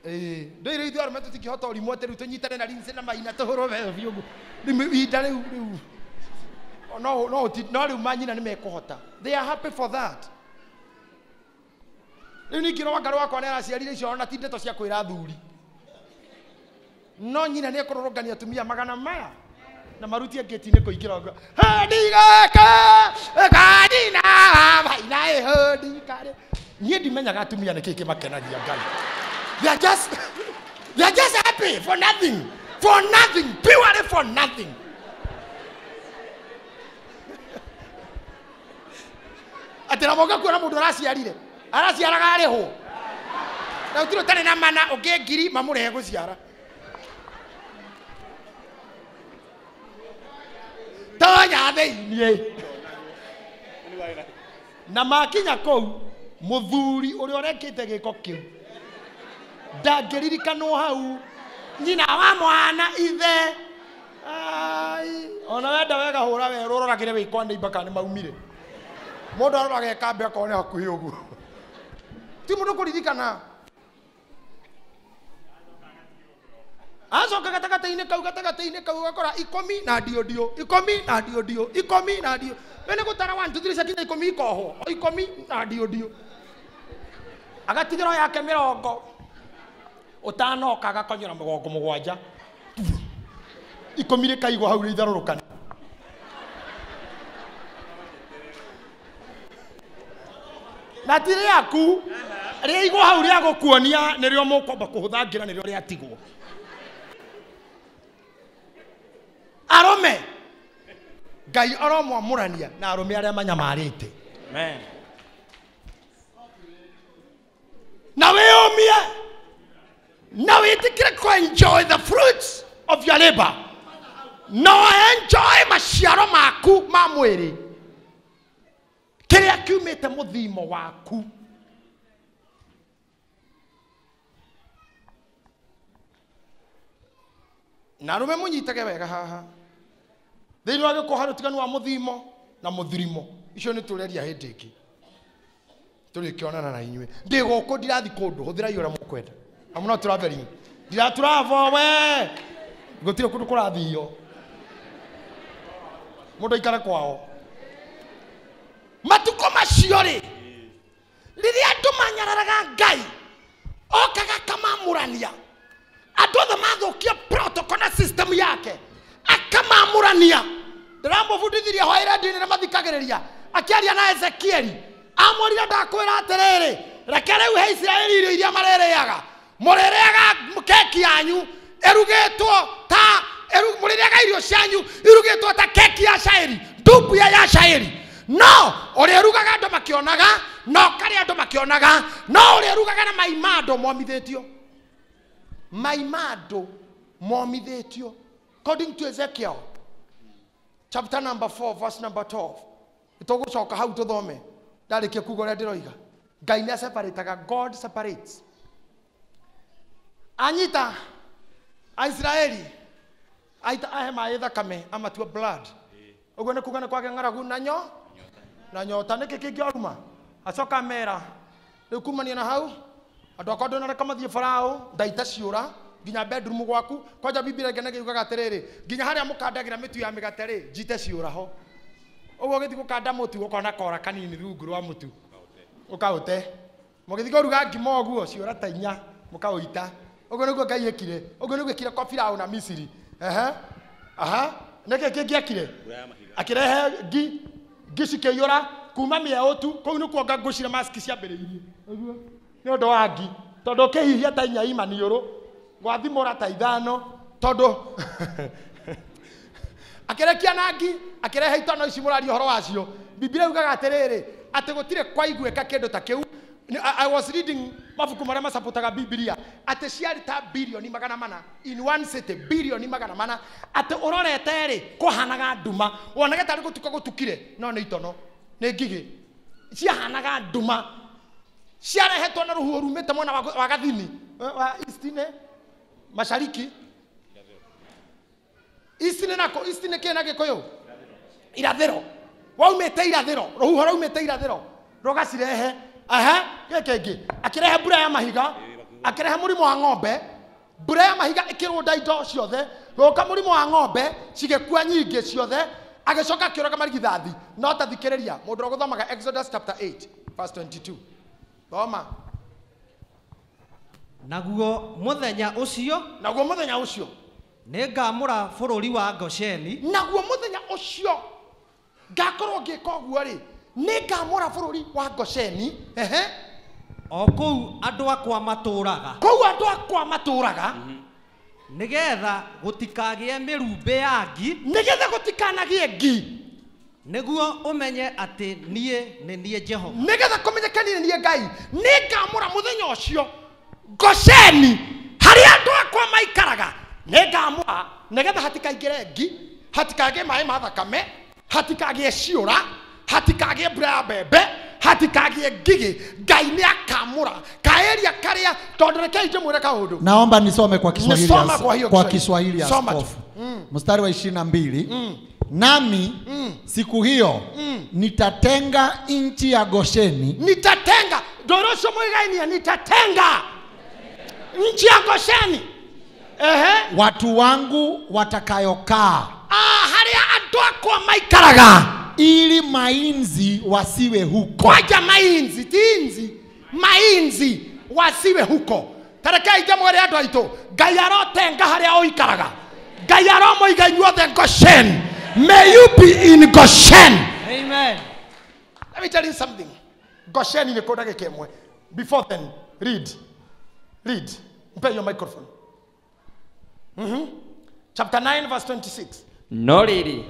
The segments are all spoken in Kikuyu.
Ndũire ithuĩ arũme tũtingĩhota ũrimũ atĩ rĩu tũnyitane na rinse na maina tũhũrwo biũ ũguo. Rĩu ihinda rĩu rĩu no no no rĩu manyina nĩ mekũhota. They are happy for that. Rĩu ningĩ rwanga rwakwa nĩ araciarire icio ona ti ndeto cia kwĩra athuri. No nyina nĩ ekũrũrũngania atumia magana maya na marutie ngĩti-inĩ kũingĩra ũguo. Handigaka kanina maina ĩhũndikare. Niĩ ndimenyaga atumia nĩkĩ kĩmakenagia Ngai. They are just happy for nothing. For nothing. Purely for nothing. Atĩ na moka kuona mũndũ araciarire. Araciaraga arĩhwo. Na gũtirĩ ũtarĩ na mana ũngĩ ngiri mamũrehe gũciara. Tonya thĩiniĩ. Na makinya kũu mũthuri ũrĩa ũrekĩte gĩko kĩu ndangĩririkanwo hau nyina wa mwana ithe. Ai, ona wenda wega hũra werũ ũroragĩre wĩ kwa neighbor kana nĩ maumire. Mũndũ aroraga ekambe akorwo nĩ hakuhĩ ũguo. Ti mũndũ kũririkana. Acoka gatagatĩ-inĩ kau gatagatĩ-inĩ kau ũgakora ikũmi na ndio ndio, ikũmi na ndio ndio, ikũmi na ndio. We nĩ gũtara 1 2 3 ciakinya ikũmi ikohwo, o ikũmi na ndio ndio. Agatigĩrwo yake mĩrongo. Ũtanoka agakonyora mũgongo mũgwanja. Ikũmi rĩkaigwo hau rĩitharũrũkane. Na ti rĩaku, rĩaigwo hau rĩa gũkuonia nĩrĩo mũkwamba kũhũthangĩra nĩrĩo rĩatigwo. Arũme Ngai aromwamũrania na arũme arĩa manyamarĩte. Amen. Na wĩyũmie na wĩtĩkĩre kũ enjoy the fruits of your labor. No enjoy maciaro maku ma mwĩrĩ. Kĩrĩa kiumĩte mũthimo waku. Na arũme mũnyitage wega haha. Thĩinĩ wa gĩkũ harĩ ũtiganu wa mũthimo na mũthirimo. Icio nĩ tũreria hĩndĩ ĩngĩ. Tũrĩkĩonana na inyuĩ. Ndĩ gũkũ ndirathi kũndũ, hũthĩrai ũrĩa mũkwenda. I'm not traveling. Ndira travel we. Gũtirĩ kũndũ kũrathio. Mũndũ aikare kwao. Matukũ macio rĩ, rĩrĩa andũ manyararaga Ngai, okaga akamamũrania. Andũ othe mathũkia protocol na system yake, akamamũrania. Ndĩramũbundithirie hwaĩ redio-inĩ na mathikagĩrĩria, akĩaria na Ezekieli, amwĩrire ndakwĩra atĩrĩrĩ, reke rĩu he Isiraeli irio iria marĩrĩaga. Mũrĩrĩaga keki yanyu ĩrugĩtwo ta mũrĩrĩaga irio cianyu irugĩtwo ta keki ya cairi, ndumbuya ya cairi. No ũrĩrugaga andũ makĩonaga, no karĩa andũ makĩonaga, no ũrĩrugaga na mai ma andũ momithĩtio. Mai ma andũ momithĩtio. According to Ezekiel chapter number 4 verse number 12. Tũgũcoka hau tũthome. Ndarĩkia kuuga ũrĩa ndĩroiga. Ngai nĩ aseparataga, God separates. Anyita Aisiraeli aita ahe maĩ thakame amatua blood. Ũguo nĩ kuuga nĩ kwagĩa ng'aragu na nyo na nyota. Nĩkĩ kĩngĩoruma? Acoka amera rĩu kumania na hau andũ akwa ndũnareka mathiĩ Farao ndaita ciũra nginya bedroom gwaku. Kwanja Biblia ĩngĩ yugaga atĩrĩrĩ, nginya harĩa mũkandagĩra mĩtu ya mĩgate rĩ, njite ciũra ho. Ũguo ũgĩthiĩ gũkanda mũtu ũkona kora kanini rungu rwa mũtu ũkaũte. Mũgĩthiĩ kũruga ngima ũguo ciũra ta inya mũkaũita. Ũguo nĩguo Ngai ekire. Ũguo nĩguo ekire kwa Firaũ na Misiri. Ehe. Aha. Nĩkĩ kĩngĩ ekire? Akĩrehe ngi, ngi cikĩiyũra kuma mĩeũ tu. Kũu nĩkuo ngũcira maski ciambĩrĩirie. Ũguo nĩ ũndũ wa ngi. Tondũ ũkĩhihia ta inya ima niũrũ, gwathimũra ta ithano, tondũ akĩrekia na ngi, akĩrehe itono ici mũraria ũhoro wacio. Biblia yugaga atĩrĩrĩ, atĩ gũtirĩ kwaiguĩka kĩndũ ta kĩu. I was reading mabuku marĩa macapotaga Biblia, atĩ ciarĩ ta bilioni magana mana in one city, bilioni magana mana, atĩ ũrorete rĩ kũhanaga nduma, wonage tarĩ gũtuka gũtukire, no nĩ itono, nĩ ngigĩ ciahanaga nduma, ciarehetwo na rũhuho rumĩte mwena wa gathini wa east-inĩ, mashariki, east-inĩ nako, east-inĩ kĩ na Gĩkũyũ, irathĩro, waumĩte irathĩro, rũhuho rwaumĩte irathĩro rũgacirehe. Aha, gĩkĩ kĩngĩ akĩrehe mbura ya mahiga. Akĩrehe mũrimũ wa ng'ombe, mbura ya mahiga ĩkĩrũnda indo ciothe, gũka mũrimũ wa ng'ombe cigĩkua nyingĩ ciothe, agĩcoka akĩũraga marigithathi. No ta thikĩrĩria, mũndũ ũrĩa ũgũthomaga Exodus chapter 8 verse 22. Thoma. Naguo mũthenya ũcio, naguo mũthenya ũcio nĩngamũra bũrũri wa Gosheni. Naguo mũthenya ũcio ngakorwo ngĩka ũguo rĩ, nĩngamũra bũrũri wa Gosheni. Ehe. O kũu andũ akwa matũũraga. Kũu andũ akwa matũũraga. Nĩgetha gũtikagĩe mĩrumbĩ ya ngi. Nĩgetha gũtikanagĩe ngi. Nĩguo ũmenye atĩ niĩ nĩ niĩ Jehova. Nĩgetha kũmenyeke niĩ nĩ niĩ Ngai. Nĩngamũra mũthenya ũcio Gosheni harĩa andũ akwa maikaraga. Nĩngamũra nĩgetha hatikaingĩre ngi, hatikagĩe maĩ ma thakame, hatikagĩe ciũra, hatikagĩe mbura ya mbembe, hatikagĩe ngigĩ. Ngai nĩakamũra kaeria karĩa, tondũ rekei ndĩmwĩre kaũndũ. Naomba nisome kwa Kiswahili. Nisoma kwa hiyo kwa Kiswahili Soma tu. askofu. Mstari wa 22. Nami siku hiyo nitatenga nchi ya Gosheni. Nitatenga ndorosho mwigainia, nitatenga nchi ya Gosheni. Ehe. Watu wangu watakayokaa. Harĩa andũ akwa maikaraga. Ili mainzi wasiwe huko. Kwaja mainzi, tinzi, mainzi wasiwe huko. Tarekei ndĩmwĩre andũ aitũ, Ngai arotenga harĩa ũikaraga. Ngai aromoiga inyuothe Goshen. May you be in Goshen. Amen. Let me tell you something. Goshen nĩ kũ ndagĩka ĩmwe. Before then, read. Read. Mpe your microphone. Chapter 9 verse 26. No rĩrĩ,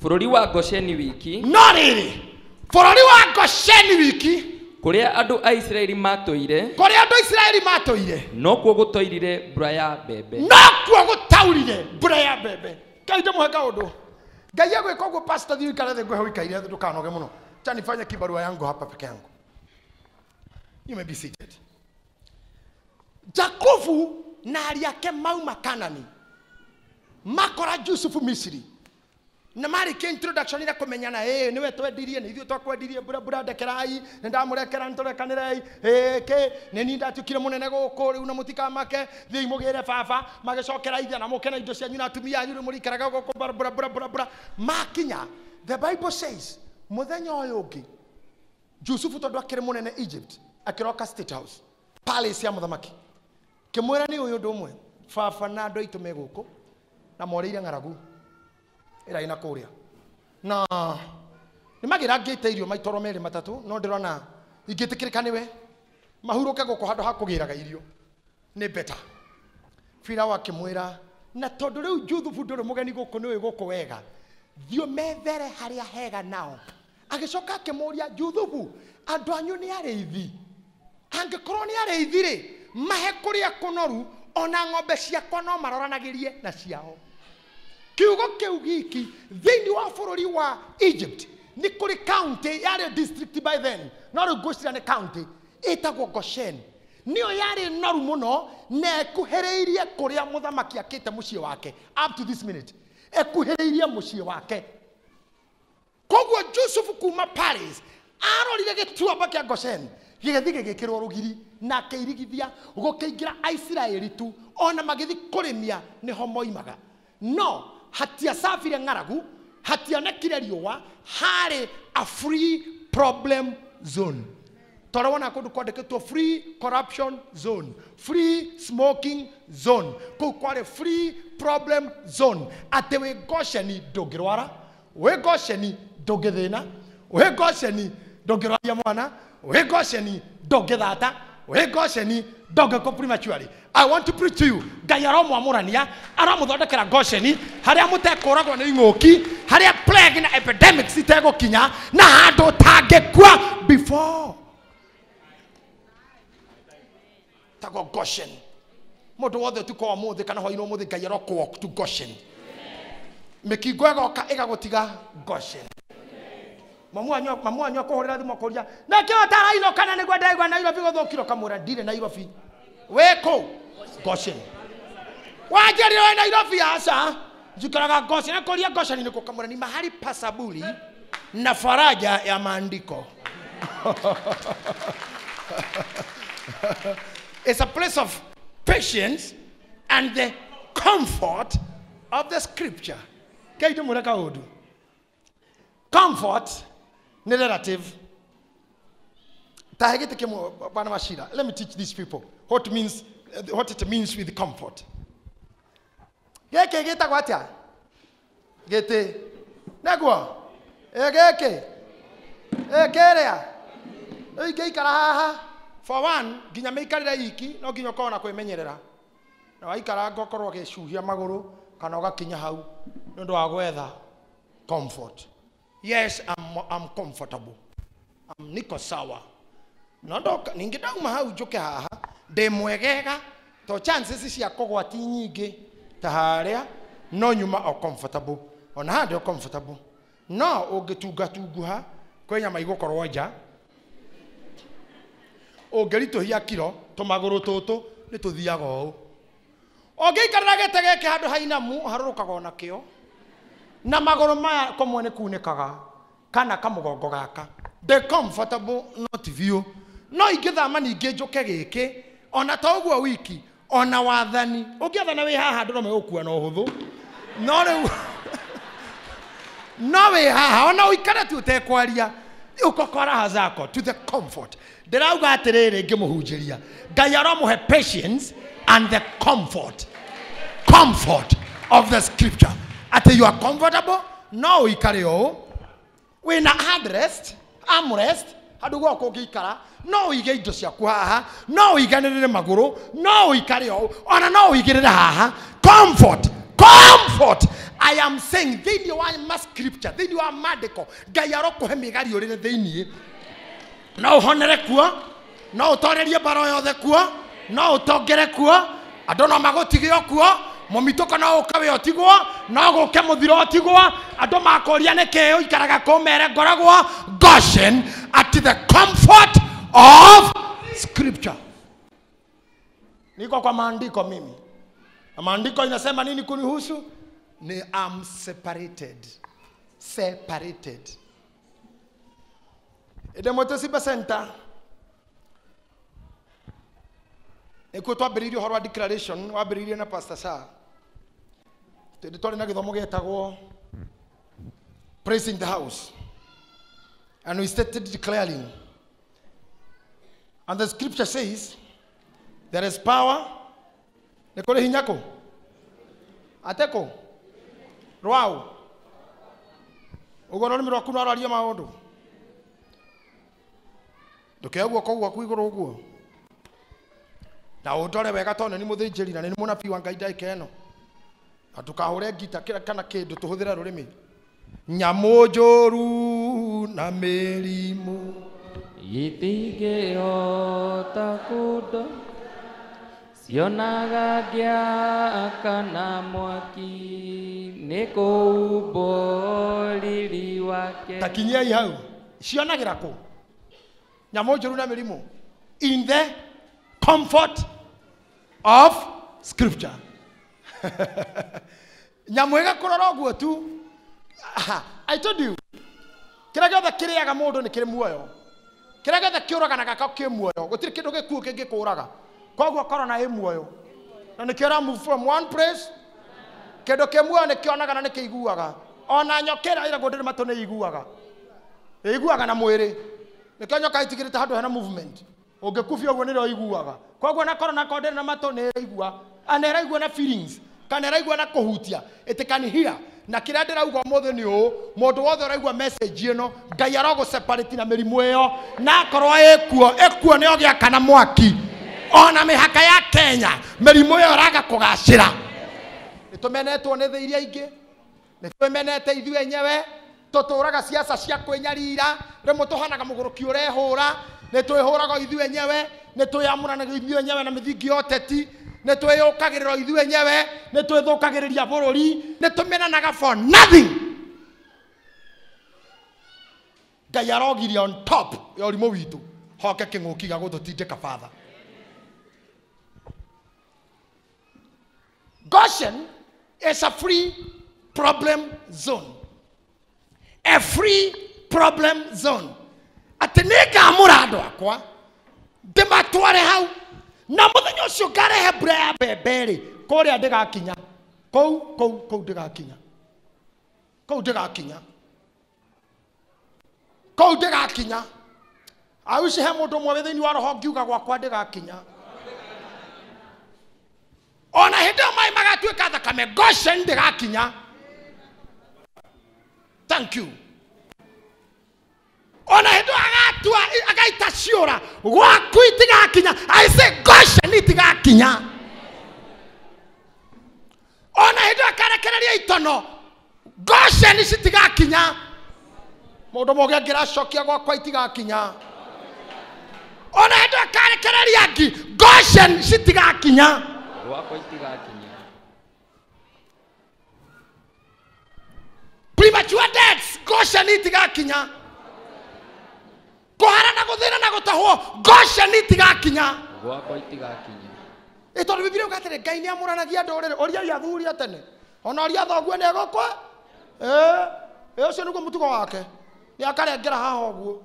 bũrũri wa Gosheni wiki. No rĩrĩ, bũrũri wa Gosheni wiki. Kũrĩa andũ a Isiraeli matũire. Kũrĩa andũ a Isiraeli matũire. Nokuo gũtoirire mbura ya mbembe. Nokuo gũtaurire mbura ya mbembe. Ngai ndĩmũhe kaũndũ. Ngai agwĩka ũguo, pastor, thiĩ ũikare thĩ ngũhe ũikaire thĩ ndũkanoge mũno. Acha nifanye kibarua yangu hapa peke yangu. You may be seated. Jakubu na ariũ ake mauma Kanani. Makora Jusufu Misiri. Na marĩkia introduction ira kũmenyana, nĩwe twendirie, nĩ ithuĩ twakwendirie, mbura mbura ndekerai, nĩ ndamũrekera, nĩtũrekanĩrei, kĩ, nĩ niĩ ndatuĩkire mũnene gũkũ rĩu na mũtikamake, thiĩi mũgĩre baba, magĩcokera ithe na mũke na indo cianyu na atumia anyu rĩu mũrĩikaraga gũkũ mbura mbura mbura mbura mbura. Makinya, the Bible says, mũthenya ũyũ ũngĩ, Jusufu tondũ akĩrĩ mũnene Egypt, akĩroka State House, palace ya mũthamaki. Kĩmwĩra nĩ ũyũ ũndũ ũmwe, baba na andũ aitũ me gũkũ, na morĩire ng'aragu ĩrĩa ĩna kũrĩa. Na nĩ magĩrangĩte irio maitoro merĩ matatũ, no ndĩrona ingĩtĩkĩrĩka nĩwe mahurũke gũkũ handũ ha kũgĩraga irio nĩ better. Farao akĩmwĩra, na tondũ rĩu Juthubu ndũrĩ mũgeni gũkũ, nĩũĩ gũkũ wega, thiĩ ũmethere harĩa hega nao. Agĩcoka akĩmũũria, Juthubu, andũ anyu nĩ arĩithi? Angĩkorwo nĩ arĩithi rĩ, mahe kũrĩa kũnoru, ona ng'ombe ciakwa no maroranagĩrie na ciao. Kiugo kĩu giki thĩinĩ wa bũrũri wa Egypt nĩ kũrĩ county yarĩ district by then, no rĩu ngwĩciria nĩ county ĩtagwo Goshen. Nĩyo yarĩ noru mũno na ĩkuhĩrĩirie kũrĩa mũthamaki akĩte mũciĩ wake. Up to this minute ĩkuhĩrĩirie mũciĩ wake. Koguo Jusufu kuma Paris arorire gĩtuamba kĩa Goshen gĩgĩthiĩ gĩgĩkĩrwo rũgiri na akĩirigithia, gũkĩingĩra Aisiraeli tu, ona magĩthiĩ kũrĩmia nĩho moimaga. No hatiacabire ng'aragu, hationekire riũa, harĩ a free problem zone. Tondũ wona kũndũ kwandĩkĩtwo free corruption zone, free smoking zone, kũu kwarĩ free problem zone. Atĩ wĩ Gosheni ndũngĩrwara, wĩ Gosheni ndũngĩthĩna, wĩ Gosheni ndũngĩrwaria mwana, wĩ Gosheni ndũngĩthata, wĩ Gosheni ndũngĩkua prematurely. I want to preach to you. Ngai aromwamũrania, aramũthondekera Gosheni harĩa mũtekũragwo nĩ ing'ũki, harĩa plague na epidemics itegũkinya, na handũ ũtangĩkua before. Tagwo Goshen. Mũndũ wothe ũtukũ wa ũmũthĩ kana hwaĩ-inĩ ũmũthĩ, Ngai arokũ walk to Goshen. Mĩkingo ĩgoka ĩgagũtiga Goshen. Mamu wanyu akũhũrĩra thimũ akũria, nĩkĩo ũtarainũka na nĩguo ndaigua Nairobi gũthũkire, ũkamwĩra ndirĩ Nairobi. Wĩ kũ? Goshen. Wanjĩrire wĩ Nairobi? Aca, njikaraga Goshen. Akũria Goshen nĩ kũ? Ũkamwĩra ni mahali pa saburi na faraja ya maandiko. It's a place of patience and the comfort of the scripture. Comfort ni relative. Let me teach these people what means, what it means with comfort. Geke gĩtagwo atĩa? Gĩtĩ. Nĩguo? Ĩ gĩkĩ? Ĩ kĩrĩa? Rĩu ingĩikara haha for one nginya mĩikarĩre iki no nginya ũkorwo na kwĩmenyerera. Na waikaranga ũkorwo ũgĩcuhia magũrũ kana ũgakinya hau nĩ ũndũ wa gwetha comfort. Yes, I'm comfortable. I'm niko sawa. No ndoka ningĩ ndauma hau njũke haha ndĩ mwegega to chances cia kũgwa ti nyingĩ ta harĩa no nyuma o comfortable. Ona haha ndĩ o comfortable. No ũngĩtungatunguha kwĩ nyama igũkorwo nja. Ũngĩritũhia kiro tũmagũrũ tũtũ nĩ tũthiaga ũũ. Ũngĩikarĩra gĩtĩ gĩkĩ handũ hainamu harũrũkaga onakĩo. Na magũrũ maya kũmwe nĩ kunĩkaga kana kamũgongo gaka. The comfortable not view. No ingĩthama ningĩ njũke gĩkĩ ona to ũguo wiki ona wathani ũngĩathana wĩ haha andũ no megũkua na ũhũthũ. No rĩu no wĩ haha ona ũikare tu ũtekwaria uko kwa raha zako to the comfort. Ndĩrauga atĩrĩrĩ ngĩmũhunjĩria Ngai aromũhe patience and the comfort. Comfort of the scripture. Atĩ you are comfortable no ũikare ũũ wĩna handrest armrest handũ gwaku ũngĩikara no ũige indo ciaku haha no ũiganĩrĩre magũrũ no ũikare ũũ ona no ũigĩrĩre haha. Comfort. Comfort. I am saying thĩinĩ wa ma scripture thĩinĩ wa maandĩko Ngai arokũhe mĩgariũrĩre thĩinĩ no ũhonere kuo no ũtorerie mbara yothe kuo no ũtongere kuo andũ no magũtige kuo mũmitũko no ũke wĩ ũtigwo no gũke mũthiro ũtigwo andũ makũria nĩkĩ ũikaraga kũu mere ngoragwo Goshen at the comfort of scripture. Niko kwa maandiko mimi na maandiko inasema nini kunihusu? Ni am separated. Separated. Ede Center nĩkuo twambĩrĩirie ũhoro wa declaration wambĩrĩirie na Pastor Sa. Tondũ twarĩ na gĩthomo gĩetagwo Praise in the House. And we started declaring. And the scripture says there is power. Nĩ kũrĩ hinya kũ? Ateko? Rwau? Ũguo rũrĩmĩ rwaku no rwarie maũndũ. Ndũkĩoe guoko gwaku igũrũ ũguo. Na ũndore wega tondũ nĩ mũthĩnjĩri na nĩ mũnabii wa Ngai ndagĩka ĩno. Na ndũkahũre ngita kana kĩndũ tũhũthĩre rũrĩmĩ. Nyamũ njũru na mĩrimũ itingĩhota kũndũ cionaga ngĩakana mwaki nĩ kũũmbwo riri wake. Ta kinyiai hau. Cionagĩra kũ? Nyamũ njũru na mĩrimũ. In the comfort of scripture. Nyamũ ĩgakũrora ũguo tu. I told you. Kĩrĩa gĩothe kĩrĩaga mũndũ nĩ kĩrĩ muoyo. Kĩrĩa gĩothe kĩũraganaga kĩ muoyo. Gũtirĩ kĩndũ gĩkuũ kĩngĩkũraga. Koguo corona ĩ muoyo. Na nĩkĩo ĩra move from one place. Kĩndũ kĩ muoyo nĩ kĩonaga na nĩ kĩiguaga. Ona nyoka ĩrĩa ĩragwo ndĩrĩ matũ nĩ ĩiguaga. Ĩiguaga na mwĩrĩ. Nĩkĩo nyoka ĩtigĩrĩte handũ hena movement. Ũngĩkubia ũguo nĩrĩo ĩiguaga. Koguo na corona korwo ndĩrĩ na matũ nĩ ĩraigua. Na ĩraigua na feelings. Kana ĩraigua na kũhutia. It can hear. Na kĩrĩa ndĩrauga ũmũthĩ nĩ ũũ, mũndũ wothe ũraigua message ĩno, Ngai arogũ separate na mĩrimũ ĩyo, na akorwo ĩkuo, ĩkuo nĩyo gĩakana mwaki. Ona mĩhaka ya Kenya, mĩrimũ ĩyo ĩraga kũgacĩra. Nĩ tũmenetwo nĩ thĩ iria ingĩ, nĩ twĩmenete ithuĩ enyewe, tũtũraga ciaca cia kwĩnyarira, rĩmwe tũhanaga mũgũrũki ũrehũra, nĩ twĩhũraga ithuĩ enyewe, nĩ twĩamũranaga ithuĩ enyewe na mĩthingi ya ũteti, nĩ twĩyũkagĩrĩra ithuĩ enyewe, nĩ twĩthũkagĩrĩria bũrũri, nĩ tũmenanaga for nothing. Ngai arogiria on top ya ũrimũ witũ hoke kĩng'ũki gĩa gũtũtindĩka father. Goshen is a free problem zone. A free problem zone. Atĩ nĩngamũra andũ akwa ndĩmatware hau Na muthenya ucio ngarehe mbura ya mbembe ri kuria ndigakinya. Kuu kuu kuu ndigakinya. Kuu ndigakinya. Kuu ndigakinya. Auci he mundu mwe thiini wa roho ngiuga gwakwa ndigakinya. Ona hindi ĩyo maĩ magatuĩka thakame Goshen ndigakinya. Thank you. Ona hindi agatua agaita ciũra gwaku itigakinya. I say Goshen itigakinya. Ona hindi akarekereria itono Goshen citigakinya. Mundu mũgĩ angĩracokia gwakwa itigakinya. Ona hindi akarekereria ngi Goshen citigakinya. Gwakwa itigakinya. Premature deaths Goshen itigakinya. Kuhara na guthina na gutahwo Goshen itigakinya. Gwakwa itigakinya. Tondu Bibilia uga atĩrĩ Ngai nĩamũranagia ndũrĩrĩ ũria athuri a tene ona ũria thoguo nĩegũkwa ũcio nĩguo mũtugo wake nĩakarengera haha ũguo.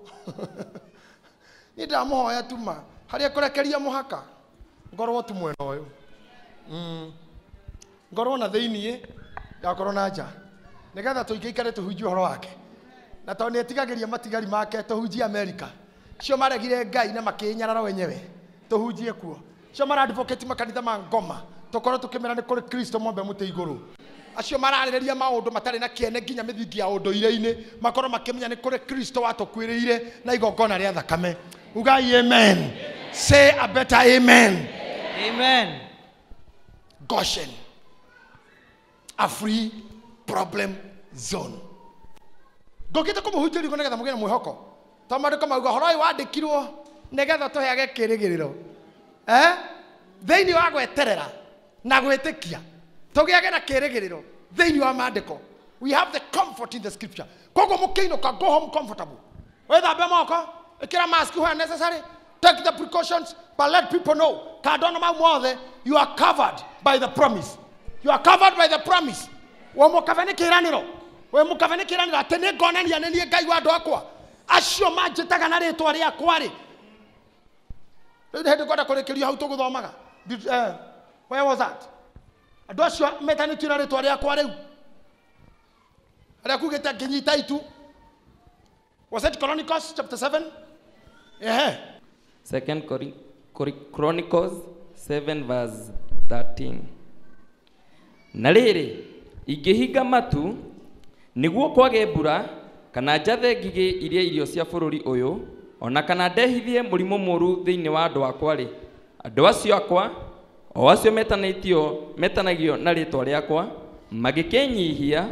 Niĩ ndĩramũhoya tu ma harĩa kũrekeria mũhaka ngorwo tu mwena ũyũ, ngorwo na thĩiniĩ ngakorwo na nja nĩgetha tũingĩikare tũhunjie ũhoro wake na tondũ nĩetigagĩria matigari make tũhunjie Amerika cio maregire Ngai na makĩnyarara wenyewe tũhunjie kuo cio mara advocate makanitha ma ngoma tũkorwo tũkĩmera nĩ kũrĩ Kristo mwambe mũtĩ igũrũ acio mararĩrĩria maũndũ matarĩ na kĩene nginya mĩthingi ya ũndũire-inĩ makorwo makĩmenya nĩ kũrĩ Kristo watũkuĩrĩire na igongona rĩa thakame. Ugai amen. Say a better amen. Amen. Goshen, a free problem zone. Ngũkĩte kũmũhunjĩria ũguo nĩgetha mũgĩe na mwĩhoko tondũ maandĩko mauga ũhoro ũyũ wandĩkirwo nĩgetha tũheage kĩĩrĩgĩrĩro thĩinĩ wa gweterera na gwĩtĩkia tũgĩage na kĩĩrĩgĩrĩro thĩinĩ wa maandĩko. We have the comfort in the scripture. Koguo mũkĩinũka go home comfortable. Wĩthambe moko, ĩkĩra mask where necessary, take the precautions, but let people know kando na mau mothe you are covered by the promise. You are covered by the promise. We mũkabe nĩ kĩĩranĩro. We mũkabe nĩ kĩĩranĩro atĩ nĩ ngonania nĩ niĩ Ngai wa andũ akwa acio manjĩtaga na rĩtwa rĩakwa rĩ. Rĩu nĩ hĩndĩ ngwenda kũrĩkĩria hau tũgũthomaga. Where was that? Andũ acio metanĩtio na rĩtwa rĩakwa rĩu arĩa kugĩte ngĩnyita itu. Was it Chronicles chapter 7? Ehe. Second Chronicles 7 verse 13. Na rĩrĩ ingĩhinga matu nĩguo kwage mbura kana njathe ngigĩ irie irio cia bũrũri ũyũ ona kana ndehithie mũrimũ mũũru thĩinĩ wa andũ akwa rĩ, andũ acio akwa o acio metanagio na rĩtwa rĩakwa magĩkĩnyihia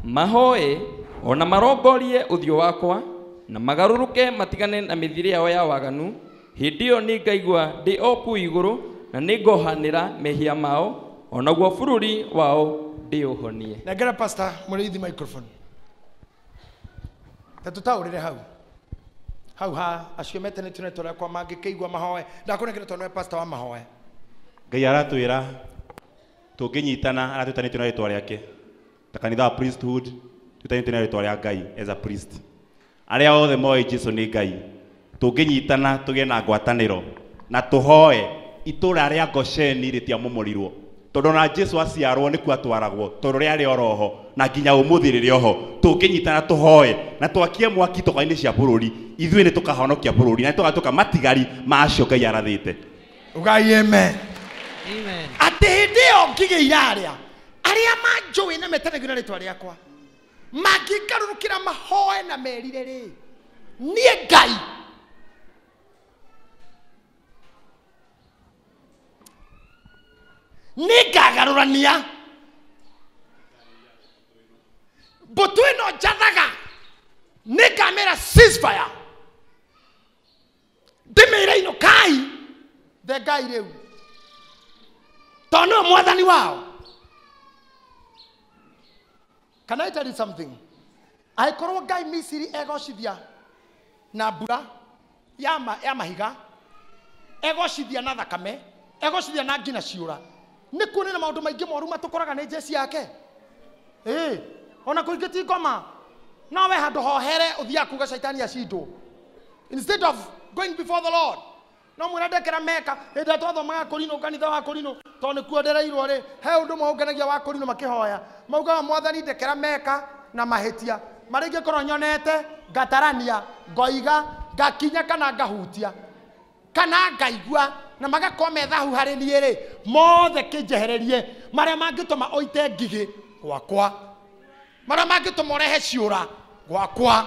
mahoe ona marongorie ũthiũ wakwa na magarũrũke matigane na mĩthiĩre yao ya waganu, hĩndĩ ĩyo nĩngaigua ndĩ o kũu igũrũ na nĩngohanĩra mehia mao onaguo bũrũri wao ndĩũhonie. Nengera pastor mũrĩithi microphone ta tũtaũrĩre hau hau ha acio metanĩtio na rĩtwa rĩakwa mangĩkĩigua mahoe. Ndakũnengera tondũ nĩwe pastor wa mahoe. Ngai aratwĩra tũngĩnyitana aratwĩtanĩtio na rĩtwa rĩake ta kanitha wa priesthood twĩtanĩtio na rĩtwa rĩa Ngai as a priest. Arĩa othe moĩ Jesu nĩ Ngai tũngĩnyitana tũgĩe na ngwatanĩro na tũhoe itũra rĩa Gosheni rĩtiamomorirwo tondũ na Jesu aciarwo nĩkuo atwaragwo tondũ rĩarĩ oroho na nginya ũmũthĩ rĩrĩ oho. Tũngĩnyitana tũhoe na twakie mwaki toka-inĩ cia bũrũri ithuĩ nĩ tũkahonokia bũrũri na nĩ tũgatuĩka matigari ma acio Ngai arathĩte. Ugai amen. Amen. Atĩ hĩndĩ ĩyo ngigĩ irarĩa arĩa manjũĩ na metanagio na rĩtwa rĩakwa mangĩngarũrũkĩra mahoe na merire rĩ, niĩ Ngai nĩngagarũrania mbũtũ ĩno njathaga, nĩngamĩra ceasefire, ndĩmĩre inũkai the Ngai rĩu tondũ nĩwe mwathani wao. Can I tell you something? Angĩkorwo Ngai Misiri egocithia na mbura ya mahiga, egocithia na thakame, egocithia na ngi na ciũra, nĩ kuonania maũndũ maingĩ moru matũkoraga nĩ njeci yake. Ona kũingĩ ti ngoma no we handũ hohere ũthiaga kuga caitani acindwo instead of going before the Lord. No mwĩre ndekera meka hĩndĩ ĩrĩa twathomaga Korino kanitha wa Korino tondũ nĩkuo ndereirwo rĩ he ũndũ maũnganagia wa Korino makĩhoya maugaga mwathani ndekera meka na mahĩtia marĩa ingĩkorwo nyonete ngatarania ngoiga ngakinya kana ngahutia kana ngaigua na magakorwo me thahu harĩ niĩ rĩ mothe kĩnjehererie marĩa mangĩtũma ũite ngigĩ gwakwa marĩa mangĩtũma ũrehe ciũra gwakwa.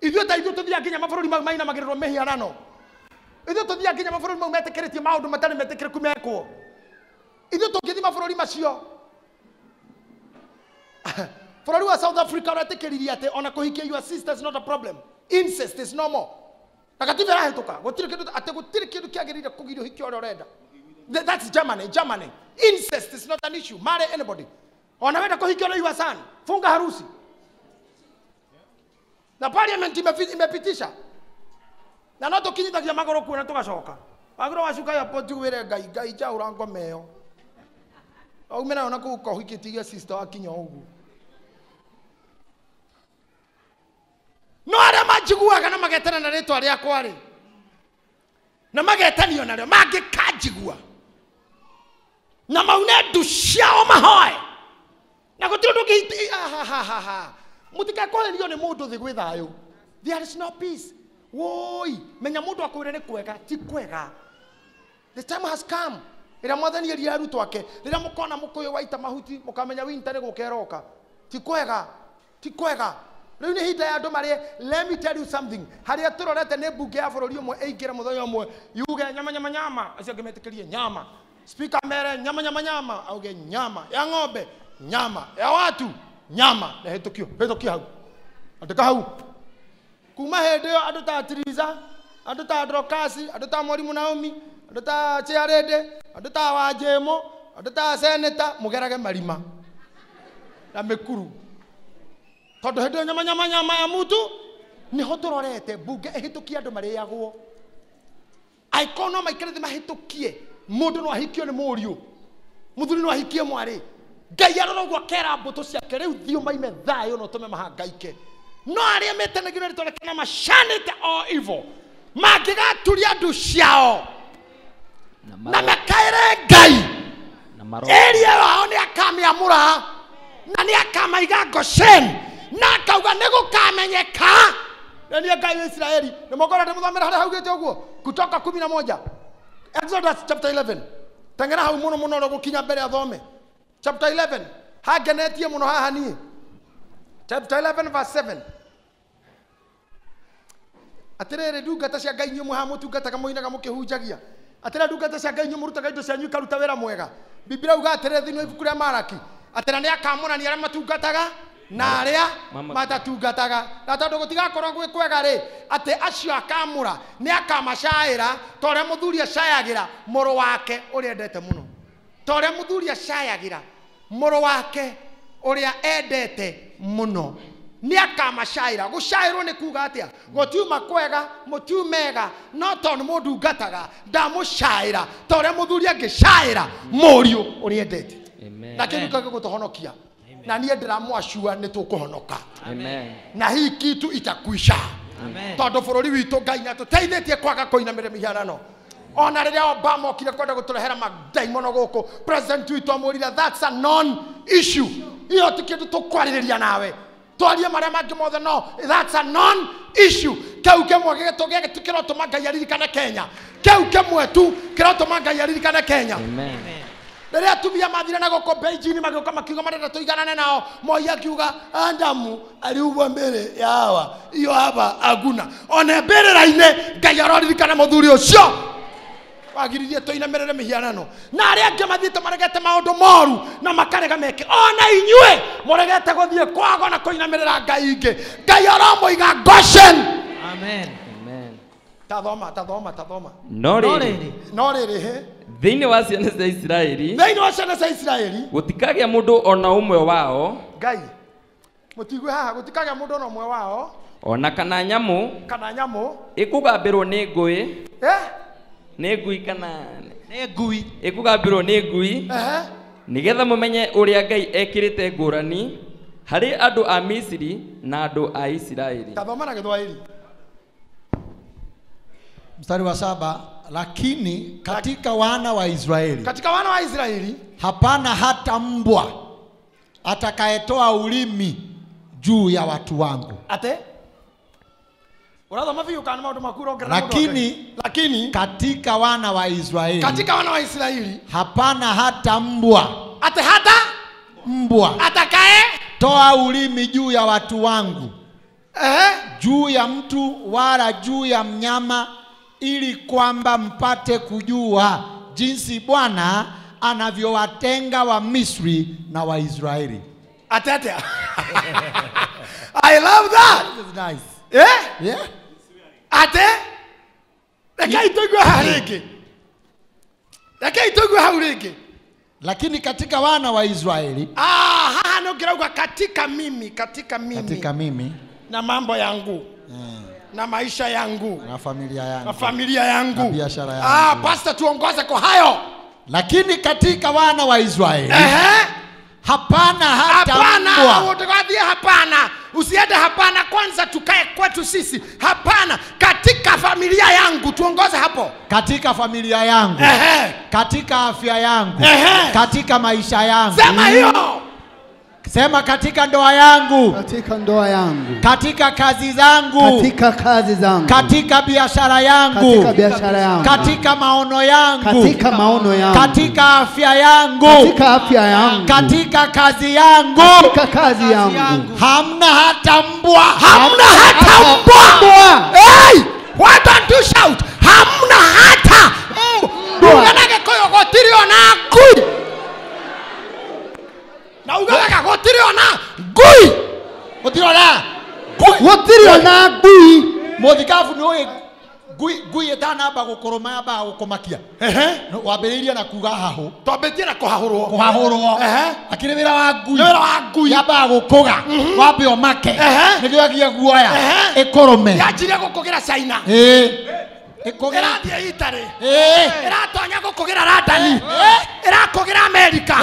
Ithuĩ ta ithuĩ tũthiaga nginya mabũrũri mau mainamagĩrĩrwo mĩhianano. Ithuĩ tũthiaga nginya mabũrũri mau metĩkĩrĩtie maũndũ matarĩ metĩkĩrĩku mekwo. Ithuĩ tũngĩthiĩ mabũrũri macio bũrũri wa South Africa ũretĩkĩririe atĩ ona kũhikia your sister is not a problem. Incest is normal. Na gatiba ĩrahĩtũka gũtirĩ kĩndũ atĩ gũtirĩ kĩndũ kĩagĩrĩire kũgiria ũhiki ũrĩa ũrenda. That's Germany, Germany. Incest is not an issue. Marry anybody. Ona wenda kũhikia ũrĩa your son, funga harusi. Na parliament imepitisha. Na no tũkinyithagia magũrũ kuo na tũgacoka. Wagĩrĩirwo wacuka airport wĩre Ngai Ngai njaũra ngoma ĩyo. Aume nayo na kũu ũkahikĩtie sister wakinya ũguo. No arĩa manjiguaga na magetana na rĩtwa rĩakwa rĩ na magetanio narĩo mangĩkanjigua na maune ndu ciao mahoe na gũtirĩ ũndũ ũngĩ mũtikakorerio nĩ mũndũ thĩ gwĩ thayũ. There is no peace. Woi menya mũndũ akwĩre nĩ kwega ti kwega. The time has come ĩrĩa mwathani erire arutwo ake rĩrĩa mũkona mũkũyũ waita mahuti mũkamenya winter nĩ gũka ĩroka. Ti kwega, ti kwega. Rĩu nĩ ihinda ya andũ marĩe. Let me tell you something. Harĩa tũrorete nĩ mbunge ya bũrũri ũmwe ĩingĩre mũthenya ũmwe yuge nyama nyama nyama, acio angĩ metĩkĩrie nyama. Speaker mere nyama nyama nyama, auge nyama ya ng'ombe, nyama ya watu, nyama na hĩtũkio, hĩtũkio hau. Andĩka hau. Kuma hĩndĩ ĩyo andũ ta Tiriza, andũ ta Dorokasi, andũ ta Mwarimũ Naomi, andũ ta Chiarede, andũ ta Wanjĩmũ, andũ ta Seneta mũgerage marima na mĩkuru. Tondũ hĩndĩ ĩyo nyama nyama nyama ya mutu nĩho tũrorete mbunge ĩhĩtũkie andũ marĩagwo. Angĩkorwo no maikare thĩ mahĩtũkie mũndũ no ahikio nĩ mũriũ, mũthuri no ahikie mwarĩ. Ngai arora ũguo akera mbũtũ ciake rĩu thiĩ maime thayũ na ũtũme mahangaike. No arĩa metanagio na rĩtwa rĩake na macanĩte o evil mangĩgaturia ndu ciao na makaĩre Ngai ĩria wao nĩ akamĩamũra na nĩ akamaiga Goshen na akauga nĩ gũkamenyeka na nĩ Ngai wa Isiraeli. Nĩ mũkora ndĩmũthomera harĩa haugĩte ũguo Kutoka 11 Exodus chapter 11. Teng'era hau mũno mũno ũrĩa gũkinya mbere athome. Chapter 11 hangenetie mũno haha niĩ. Chapter 11 verse 7. Atĩrĩrĩ ndungata cia Ngai inyuĩ mwĩ haha mũtungataga mũinaga mũkĩhunjagia. Atĩrĩrĩ ndungata cia Ngai inyuĩ mũrutaga indo cianyu ikaruta wĩra mwega. Biblia uga atĩrĩrĩ thĩinĩ wa ibuku rĩa Maraki atĩ na nĩakamũrania arĩa matungataga na arĩa matatungataga. Na tondũ gũtigakorwo gwĩ kwega rĩ atĩ acio akamũra nĩakamacaĩra ta ũrĩa mũthuri acayagĩra mũrũ wake ũrĩa endete mũno. Ta ũrĩa mũthuri acayagĩra mũrũ wake ũrĩa endete mũno nĩakamacaĩra. Gũcaĩrwo nĩ kuga atĩa? Gũtiuma kwega mũtiumega no tondũ mũndungataga ndamũcaĩra ta ũrĩa mũthuri angĩcaĩra mũriũ ũrĩa endete. Na kĩu nĩkĩo gĩgũtũhonokia. Na niĩ ndĩramwacua nĩ tũkũhonoka. Na hii kitu itakuisha. Tondũ bũrũri witũ Ngai nĩatũteithĩtie kwaga kũinamĩrĩra mĩhianano. Ona rĩrĩa Obama okire kwenda gũtũrehera madaimono gũkũ president witũ amwĩrire that's a non issue. Iyo ti kĩndũ tũkwarĩrĩria nawe. Twarie marĩa mangĩ mothe no that's a non issue. Kĩu kĩmwe kĩrotũma Ngai aririkane Kenya. Kĩu kĩmwe tu kĩrotũma Ngai aririkane Kenya. Rĩrĩa atumia mathire na gũkũ Beijing magĩũka makiuga marenda tũiganane nao, Moi akiuga Adamu aliumbwa mbere ya Hawa, iyo hapa hakuna. Ona mbĩrĩra-inĩ Ngai aroririkana mũthuri ũcio wagiririe tũinamĩrĩre mĩhianano. Na arĩa angĩ mathiĩte maregete maũndũ moru na makarega meke, ona inyuĩ mũregete gũthiĩ kwago na kũinamĩrĩra Ngai ingĩ, Ngai aromũiga Goshen. Amen. Tathoma, tathoma, tathoma. No rĩrĩ, no rĩrĩ he thĩinĩ wa ciana cia Isiraeli, thĩinĩ wa ciana cia Isiraeli gũtikagĩa mũndũ ona ũmwe wao. Ngai mũtigue haha, gũtikagĩa mũndũ ona ũmwe wao ona kana nyamũ, kana nyamũ ĩkũgambĩrwo nĩ ngũĩ, nĩ ngui kana nĩ ngui, ĩkũgambĩrwo nĩ ngui, nĩgetha mũmenye ũrĩa Ngai ekĩrĩte ngũrani harĩ andũ a Misiri na andũ a Isiraeli. Tathoma na Gĩthwaĩri. Mstari wa 7, lakini katika wana wa Israeli, katika wana wa Israeli hapana hata mbwa atakayetoa ulimi juu ya watu wangu. Ate? Urathoma biũ kana maũndũ maku ũrongerera Lakini katika wana wa Israeli, katika wana wa Israeli hapana hata mbwa, ate hata mbwa atakaye toa ulimi juu ya watu wangu, juu ya mtu wala juu ya mnyama, ili kwamba mpate kujua jinsi Bwana anavyowatenga wa Misri na wa Israeli. Ate ate. I love that. This is nice. Eh? Yeah. Ate? Rekei tuigue hau rĩngĩ. Rekei tuigue hau rĩngĩ. Lakini katika wana wa Israeli, haha no ngirauga katika mimi, katika mimi. Katika mimi na mambo yangu. Na maisha yangu, na familia yangu, na familia yangu, na biashara yangu. Pastor tuongoze kwa hayo. Lakini katika wana wa Israeli hapana hata mbwa. Hapana, usiende hapana, kwanza tukae kwetu sisi. Hapana, katika familia yangu tuongoze hapo. Katika familia yangu, katika afya yangu, katika maisha yangu. Sema hiyo. Sema katika ndoa yangu, katika ndoa yangu, katika kazi zangu, katika kazi zangu, katika biashara yangu, katika biashara yangu, katika maono yangu, katika maono yangu, katika afya yangu, katika afya yangu, katika kazi yangu, katika kazi yangu, hamna hata mbwa, hamna hata mbwa. Hey, why don't you shout? Hamna hata mbwa. Unganage koyo gotiri ona ngui. Na ugaga gotiri ona ngui. Gotiri ona ngui. Gotiri ona ngui. Muthikabu ni oĩ ngui, ngui ĩtanamba gũkũrũma yambaga gũkũmakia. Wambĩrĩirie na kuga hahũ. Twambĩtie na kũhahũrwo. Kũhahũrwo. Akĩrĩ wĩra wa ngui. Wĩra wa ngui. Yambaga gũkũga. Wambe ũmake. Nĩguo yagie guoya. Ĩkũrũme. Yanjirie gũkũgĩra China. Ĩrathiĩ Italy. Ĩratonya gũkũgĩra London. Ĩrakũgĩra America.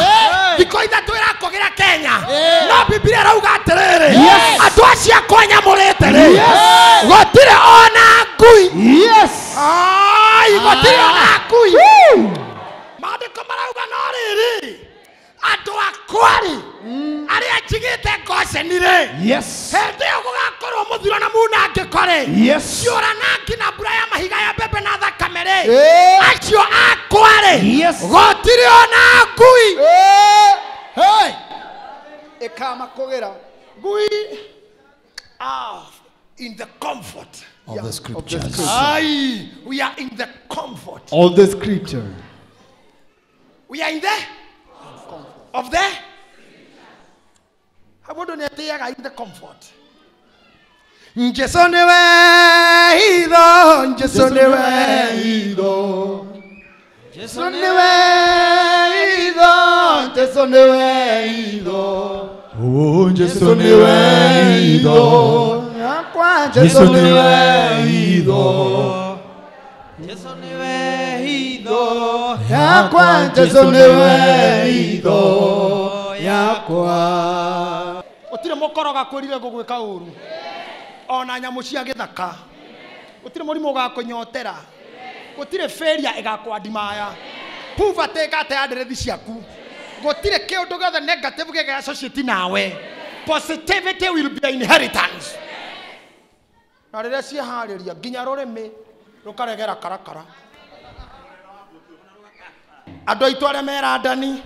Thikũ ithatũ ĩrakũgĩra Kenya. No Biblia ĩrauga atĩrĩrĩ, andũ acio akwa nyamũrĩte rĩ, gũtirĩ ona ngui. Yes. Ai, gũtirĩ ona ngui. Maandĩko marauga no rĩrĩ, andũ akwa rĩ, arĩa njigĩte Gosheni rĩ, yes, hĩndĩ ĩyo gũgakorwo mũthiro na munangĩko rĩ, yes, ciũra na ngi na mbura ya mahiga ya mbembe na thakame rĩ, acio akwa rĩ, yes, gũtirĩ ona ngui. Hey, ĩkamakũgĩra ngui. In the comfort of the scriptures. Aye, we are in the comfort of the scripture. We are in the of the Habodo ni atiaga in the comfort. Jesu niwe hitho, Jesu niwe hitho, Jesu niwe hitho, Jesu niwe hitho. Oh, Jesu niwe hitho, Jesu niwe hitho, Jesu niwe hitho, yakwa Jesu niwe hitho, yakwa. Gũtirĩ mũkoro gakwĩrire gũgwĩka ũru, ona nyamũ cia gĩthaka. Gũtirĩ mũrimũ ũgakũnyotera. Gũtirĩ failure ĩgakwandimaya. Poverty ĩgate nderethi ciaku. Gũtirĩ kĩũndũ gĩothe negative gĩga associate nawe. Positivity will be inheritance. Na rĩrĩa ciaharĩria nginya rũrĩmĩ rũkaregera karakara. Andũ aitũ arĩa me London,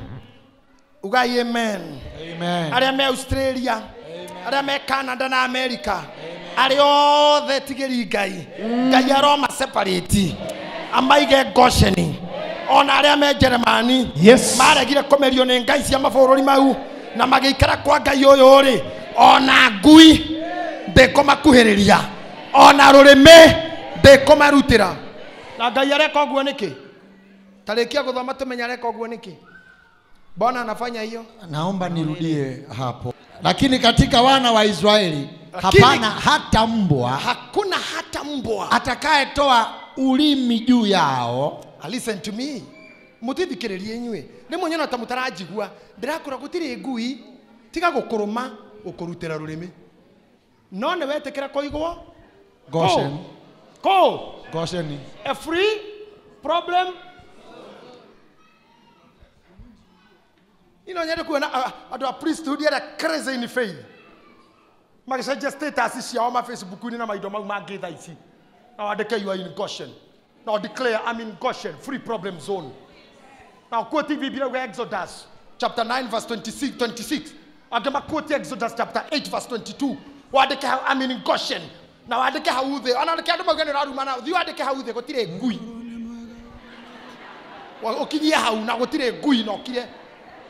ugai amen. Amen. Arĩa me Australia, arĩa me Canada na America, arĩa othe tigĩri Ngai. Ngai aroma separate, amaige Gosheni. Ona arĩa me Jeremani, yes, maregire kũmerio nĩ ngai cia mabũrũri mau na magĩikara kwa Ngai ũyũ rĩ, ona ngui ndĩkũmakuhĩrĩria, ona rũrĩmĩ ndĩkũmarutĩra. Na Ngai areka ũguo nĩkĩ? Tarĩkia gũthoma tũmenye areka ũguo nĩkĩ. Bwana anafanya hiyo. Naomba nirudie hapo. Lakini katika wana wa Israeli hapana hata mbwa, hakuna hata mbwa atakayetoa ulimi juu yao. Listen to me. Mutithikiririe inyuĩ. Rĩmwe nyona ta mũtaranjigua. Ndĩrakũra gũtirĩ ngui tiga gũkũrũma gũkũrutĩra rũrĩmĩ. No nĩ wetĩkĩra kũigwo Goshen. Ko Gosheni. A free problem. Ino nyende kuona andũ a priesthood arĩa crazy in faith. Magĩcenjia status ciao ma Facebook-inĩ na maindo mau mangĩ thaa ici. Na wandĩke you are in Goshen. Now declare I'm in Goshen, free problem zone. Now quote Biblia uga Exodus chapter 9 verse 26. Angĩ quote Exodus chapter 8 verse 22. Wandĩke hau I'm in Goshen. Na wandĩke hau thĩ. Ona andĩke andũ mauge nĩ ũrarumana. Thiĩ wandĩke hau thĩ gũtirĩ ngui. Ũkinyie hau na gũtirĩ ngui na ũkire.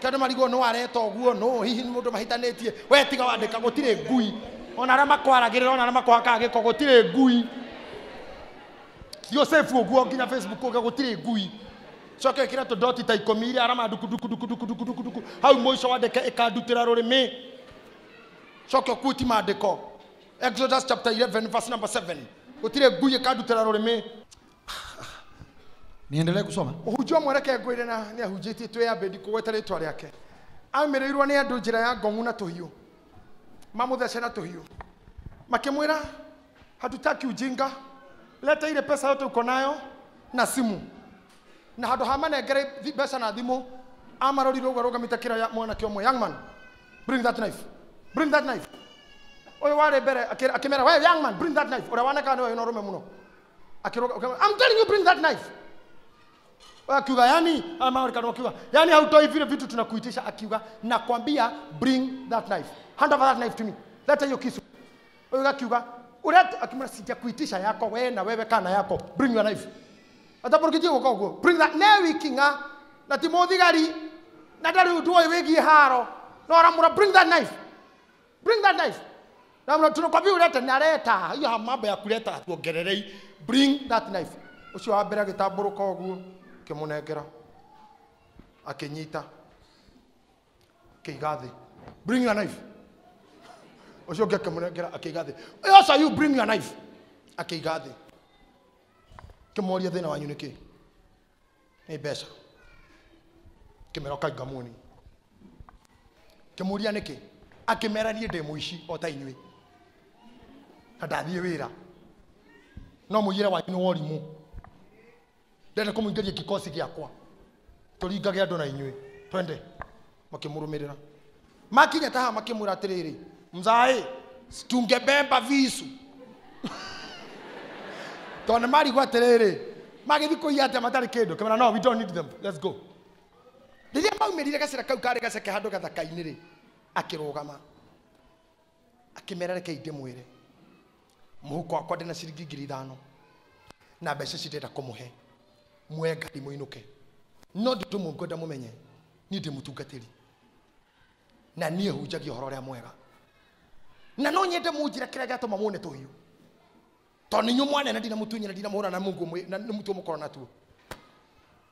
Kando marigwo no areta ũguo no hihi nĩ mũndũ mahĩtanĩtie. We tiga wandĩka gũtirĩ ngui. Ona arĩa makwaragĩrĩra ona arĩa makwakaga gĩko gũtirĩ ngui. Yosefu ũguo nginya Facebook ũga gũtirĩ ngui. Coke ĩkĩra tũdoti ta 10 iria arama duku duku duku duku duku duku duku. Hau mũico wandĩke ĩkandutĩra rũrĩmĩ. Coke ũkuti maandĩko. Exodus chapter 11 verse number 7. Gũtirĩ ngui ĩkandutĩra rũrĩmĩ. Niendelee kusoma. Mũhunjia ũmwe reke ngwĩre na nĩ ahunjĩtie twĩyambe ndikũgweta rĩtwa rĩake. Aumĩrĩirwo nĩ andũ njĩra ya ngong'u na tũhiũ. Mamũthece na tũhiũ. Makĩmwĩra hatutaki ujinga. Leta ile pesa yote uko nayo na simu. Na handũ ha manengere mbeca na thimũ amarorire ũguo arũgamĩte kĩra ya mwanake ũmwe, young man, bring that knife. Bring that knife. Ũyũ warĩ mbere akĩmera, we young man, bring that knife. Ũrĩa wanekaga nĩwe wĩna ũrũme mũno. Akĩrũga, I'm telling you bring that knife. Akiuga yani ama akiuga yani hautoi vile vitu tunakuitisha. Akiuga nakwambia bring that knife. Hand over that knife to me. Leta hiyo kisu. Huyo akiuga ulete, akimwambia sijakuitisha yako wewe na wewe kana yako. Bring your knife. Ataporokije uko ugo. Bring that ne wikinga na ti muthigari na ndari undu oyu wigie haro. No aramura bring that knife. Bring that knife. Na mna tunakwambia ulete na leta. Hiyo mambo ya kuleta tuongererei. Bring that knife. Ucio wa mbere agĩtambũrũka ũguo akĩmũnengera akĩnyita akĩiga thĩ. Bring your knife. Ũcio ũngĩ akĩmũnengera akĩiga thĩ. Also you bring your knife. Akĩiga thĩ. Kĩmoria thĩna wanyu nĩ kĩ? Nĩ mbeca. Kĩmera ũkainga muoni. Kĩmũria nĩkĩ? Akĩmera niĩ ndĩ mũici o ta inyuĩ. Na ndathiĩ wĩra. No mũiyĩre wanyu nĩ wa ũrimũ. Ndenda kũmũingĩria kikosi gĩakwa. Tũringage andũ na inyuĩ. Twende. Makĩmũrũmĩrĩra. Makinya ta haha makĩmwĩra atĩrĩrĩ, mzae, tungebeba visu. Tondũ marigwo atĩrĩrĩ, magĩthiĩ kũiya atĩa matarĩ kĩndũ. Kĩmera no, we don't need them. Let's go. Rĩrĩa maumĩrire gacĩra kau karĩ gaceke handũ gathaka-inĩ rĩ, akĩrũgama. Akĩmera rekei ndĩmwĩre. Mũhuko wakwa ndĩna ciringi 5,000 na mbeca ici ndĩrenda kũmũhe. Muoye ngari mũinũke. No ndĩtũmwo ngwenda mũmenye niĩ ndĩ mũtungatĩri. Na niĩ hunjagia ũhoro ũrĩa mwega. Na no nyende mũnjĩre kĩrĩa gĩatũma muone tũhiũ. Tondũ nĩ inyuĩ mwanene ndinamũtunyana ndinamũhũra na Mungu na mũtuo mũkorwo natuo.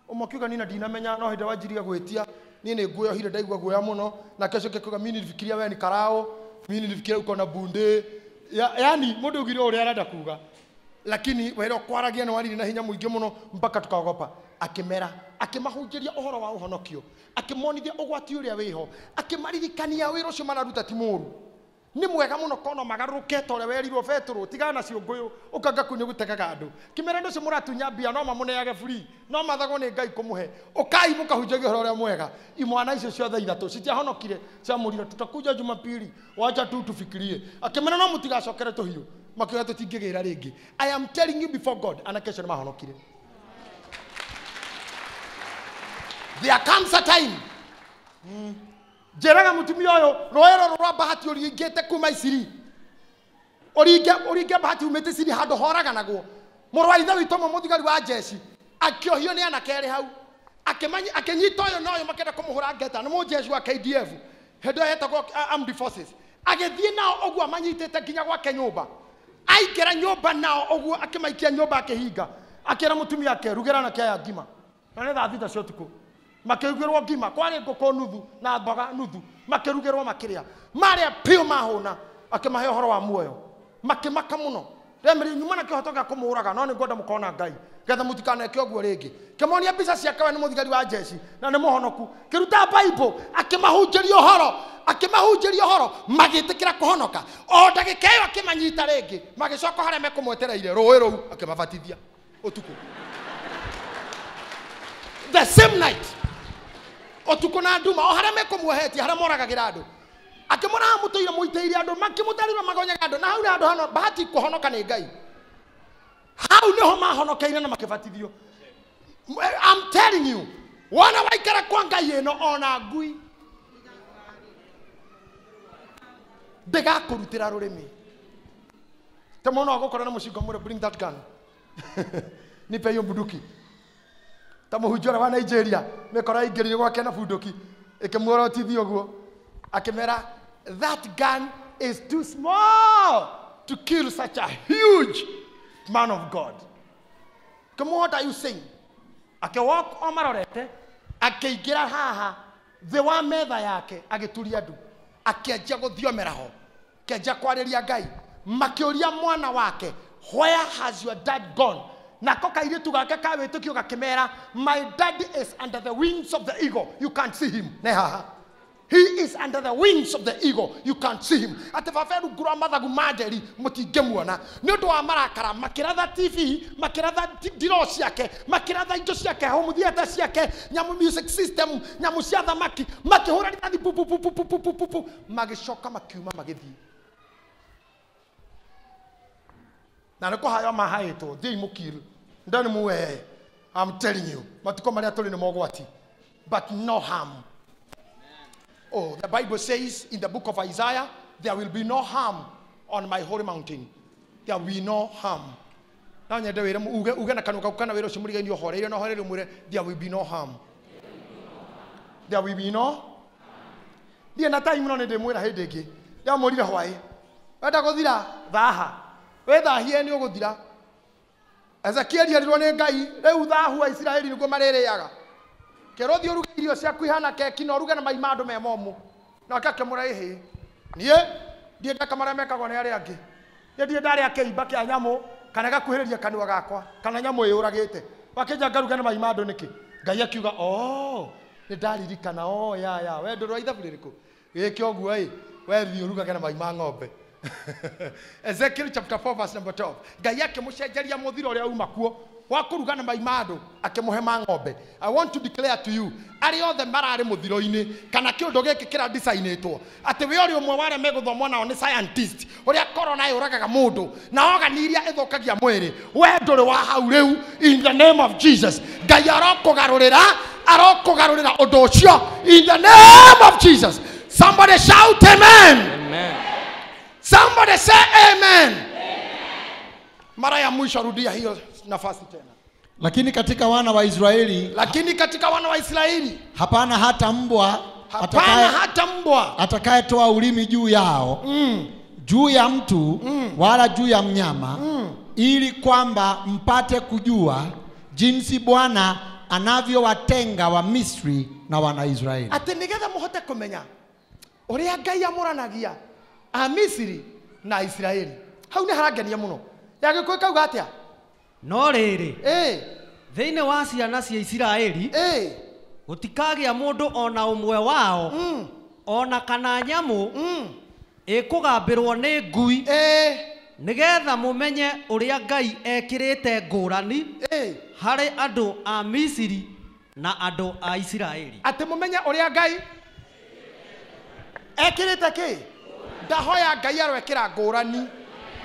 Ũmwe akiuga niĩ na ndinamenya no hĩndĩ wanjirie gwĩtia niĩ nĩ nguoyohire ndaigua guoya mũno. Nake ũcio ũngĩ akiuga mimi nilifikiria wewe ni karao, mimi nilifikiria uko na bunde. Yani mũndũ augire ũrĩa arenda kuga. Lakini wera kwaragia na wariri na hinya mũingĩ mũno mpaka tukaogopa. Akĩmera akĩmahunjĩria ũhoro wa ũhonokio, akĩmonithia ũgwati ũrĩa wĩho, akĩmaririkania wĩra ũcio mararuta ti mũũru. Nĩ mwega mũno kono magarũrũke ta ũrĩa werirwo Petero, tigana na ciũngũyũ ũkanga kũu nĩ gũtegaga andũ. Kĩmera andũ acio mũratunya mbia no mamũneage free, no mathagwo nĩ Ngai kũmũhe. Ũkai mũkahunjagia ũhoro ũrĩa mwega. Imwana icio ciothe ithatũ citiahonokire, ciamũrire tutakuja Jumapili, wacha tu tufikirie. Akĩmera no mũtigacokere tũhiũ. Makiuga tũtingĩgĩra rĩngĩ. I am telling you before God, anake acio nĩ mahonokire. There comes a time. Njĩraga mũtumia ũyũ rũĩ rũrũ rwa bahati ũringĩte kuma Isiri. Ũringe bahati umĩte Isiri handũ horaganagwo. Mũrũ wa ithe witũ ũmwe mũthigari wa jeshi akĩohio nĩ anake erĩ hau. Akĩnyita ũyũ na ũyũ makĩenda kũmũhũra ngeta nĩ mũjeshi wa KDF. Hĩndĩ ĩyo yetagwo Armed Forces. Agĩthiĩ nao ũguo amanyitĩte nginya gwake nyũmba. Aingĩra nyũmba nao ũguo akĩmaikia nyũmba akĩhinga. Akĩra mũtumia ake rugĩra anake aya ngima. Na nĩ thaa 6 cia ũtukũ. Makĩrugĩrwo ngima kwarĩ ngũkũ nuthu na mboga nuthu makĩrugĩrwo makĩrĩa marĩa piũ mahũna. Akĩmahe ũhoro wa muoyo makĩmaka mũno. Ndemĩrĩ nyuma na kĩhoto gĩa kũmũraga no nĩ ngwenda mũkona Ngai. Getha mũtikaneke ũguo rĩngĩ. Kĩmonia mbica ciake we nĩ mũthigari wa jeshi na nĩ mũhonoku. Kĩruta Bible akĩmahunjĩria ũhoro, akĩmahunjĩria ũhoro magĩtĩkĩra kũhonoka. O ndagĩka ĩyo akĩmanyita rĩngĩ, magĩcoka harĩa mekũmwetereire rũĩ rũu akĩmabatithia ũtukũ. The same night ũtukũ na nduma o harĩa mekũmuohetie harĩa moragagĩra andũ. Akĩmona mũtũire mũitĩire andũ makĩmũtarĩra magonyaga andũ na hau nĩ handũ hano bahati kũhonoka nĩ Ngai. Hau nĩho mahonokeire na makĩbatithio. I'm telling you, wana waikara kwa Ngai ĩno ona ngui ndĩgakũrutĩra rũrĩmĩ. Te mwana agũkora na mũcingo mwĩre bring that gun. Nipe hiyo bunduki. Ta mũhunjia ũrĩa wa Nigeria mĩkora aingĩrire gwake na bunduki ĩkĩmuorotithia ũguo akĩmera that gun is too small to kill such a huge man of God. Kĩmũ what are you saying? Akĩwalk o marorete akĩingĩra haha thĩ wa metha yake agĩturia ndu akĩanjia gũthiomera ho akĩanjia kwarĩria Ngai. Makĩũria mwana wake where has your dad gone? Nako kairĩtu gake ka wĩtĩkio gakĩmera my dad is under the wings of the eagle, you can't see him. Ne haha. He is under the wings of the eagle, you can't see him. Atĩ baba rungu rwa mathagu ma nderi mũtingĩmuona. Nĩ ũndũ wa marakara makĩratha TV, makĩratha ndiro ciake, makĩratha indo ciake, home theater ciake, nyamũ music system, nyamũ cia thamaki, makĩhũra rithathi pu pu pu pu pu pu pu pu, magĩcoka makiuma magĩthiĩ. Na nĩ kũhaywo mahaĩtwo, thiĩi mũkiru. Ndani muwe. I'm telling you, matukũ marĩa tũrĩ nĩ mogwati. But no harm. Oh, the Bible says in the book of Isaiah, there will be no harm on my holy mountain. There will be no harm. Now, there will be no harm. There will be no. Ndiye na time no ndimwira hindi ingi. Ndamurire hwai. Wenda guthira thaha. We thahie ni uguthira. Ezekiel erirwo ni Ngai, riu thahu wa Isiraeli niguo maririaga. Kero thiĩ ũruge irio ciaku ihana keki na ũruge na mai ma andũ me momũ. Nake akĩmwĩra ĩhĩ, niĩ ndiĩ ndeka marĩa mekagwo nĩ arĩa angĩ. Niĩ ndirĩ ndarĩa kĩimba kĩa nyamũ kana gakuhĩrĩria kanua gakwa kana nyamũ ĩyũragĩte. Wakĩnja ngaruge na mai ma andũ nĩkĩ? Ngai akiuga oh, nĩ ndaririkana oh ya ya we ndũrĩ wa ithabu rĩrĩkũ? Gĩke ũguo ĩ, we thiĩ ũrugage na mai ma ng'ombe. Ezekiel chapter 4 verse number 12. Ngai akĩmũcenjeria mũthiro ũrĩa uma kuo wa kũruga na mai ma andũ akĩmũhe ma ng'ombe. I want to declare to you, arĩa othe mararĩ mũthiro-inĩ kana kĩũndũ gĩkĩ kĩradicainĩtwo atĩ we ũrĩ ũmwe wa arĩa megũthomwo nao nĩ scientist ũrĩa corona yũragaga mũndũ na organ iria ĩthũkagia mwĩrĩ, we ndũrĩ wa hau rĩu in the name of Jesus. Ngai arokũgarũrĩra, arokũgarũrĩra ũndũ ũcio in the name of Jesus. Somebody shout amen. Amen. Somebody say amen. Mara ya mwisho rudia hiyo nafasi tena. Lakini katika wana wa Israeli, lakini katika wana wa Israeli hapana hata mbwa, hapana hata mbwa atakayetoa ulimi juu yao, juu ya mtu wala juu ya mnyama, ili kwamba mpate kujua jinsi Bwana anavyowatenga wa Misri na wana Israeli. Ati nigetha muhote kumenya uria Ngai amuranagia a Misri na Israeli. Hau ni harangenia muno. Ya Gĩkũyũ kauga atia? No rĩrĩ, thĩinĩ wa ciana cia Isiraeli gũtikagĩa mũndũ ona ũmwe wao ona kana nyamũ ĩkũgambĩrwo nĩ ngui, nĩgetha mũmenye ũrĩa Ngai ekĩrĩte ngũrani harĩ andũ a Misiri na andũ a Isiraeli. Atĩ mũmenye ũrĩa Ngai ekĩrĩte kĩ? Ndahoya Ngai aroekĩra ngũrani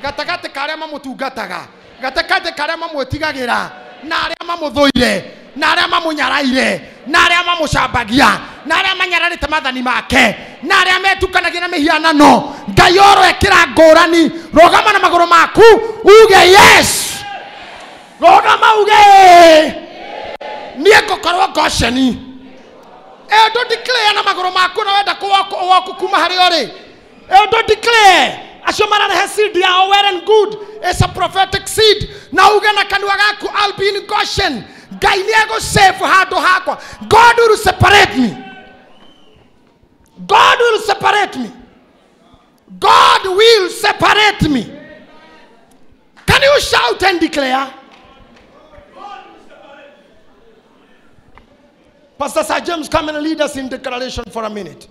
gatagatĩ ka arĩa mamũtungataga, gatagatĩ ka arĩa mamwĩtigagĩra na arĩa mamũthũire na arĩa mamũnyaraire na arĩa mamũcambagia na arĩa manyararĩte maathani make na arĩa metukanagia na mĩhianano. Ngai oroekĩra ngũrani. Rũgama na magũrũ maku uge yes. Rũgama uge niĩ ngũkorwo Gosheni. Ĩndũ declare na magũrũ maku na wenda kũwalk kuma harĩa ũrĩ. Ĩndũ declare acio mararehe seed yao well and good. It's a prophetic seed. Na uge na kanua gaku I'll be in Goshen. Ngai nĩ egũsave handũ hakwa. God will separate me. God will separate me. God will separate me. Can you shout and declare? Pastor Sir James, come and lead us in declaration for a minute.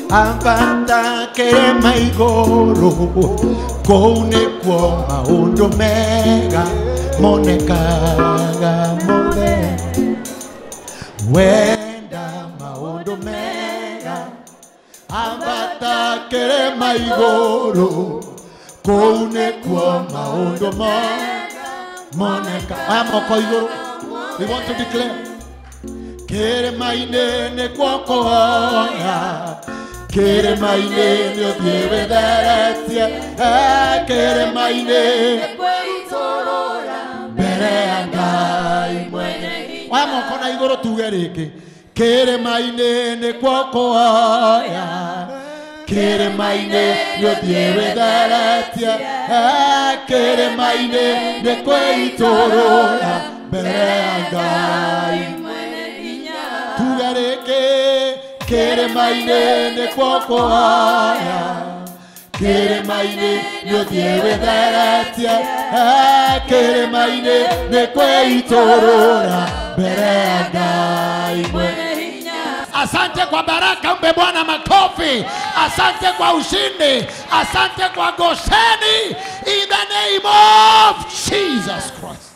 Ambata kerema igoro kone kwa maundu mega monekaga mothe wenda maundu mega ambata kerema igoro kone kwa maundu mega moneka. Aya moko igoro, we want to declare kerema inene kwa kohoya keremaine ni otiewe daretie keremaine mbere ya Ngai mwene. Oya moko na iguru tuge rĩngĩ keremaine nĩ kuokoya keremaine ni otiewe daretie keremaine nĩ kwĩitũrũra mbere ya Ngai tuge rĩngĩ keremaine nĩ kuokoya keremaine nĩ ũthiĩ wĩtheretie keremaine nĩ kwĩitũrũra mbere ya Ngai mwene. Asante kwa baraka, mpe Bwana makofi. Asante kwa ushindi, asante kwa Gosheni, in the name of Jesus Christ.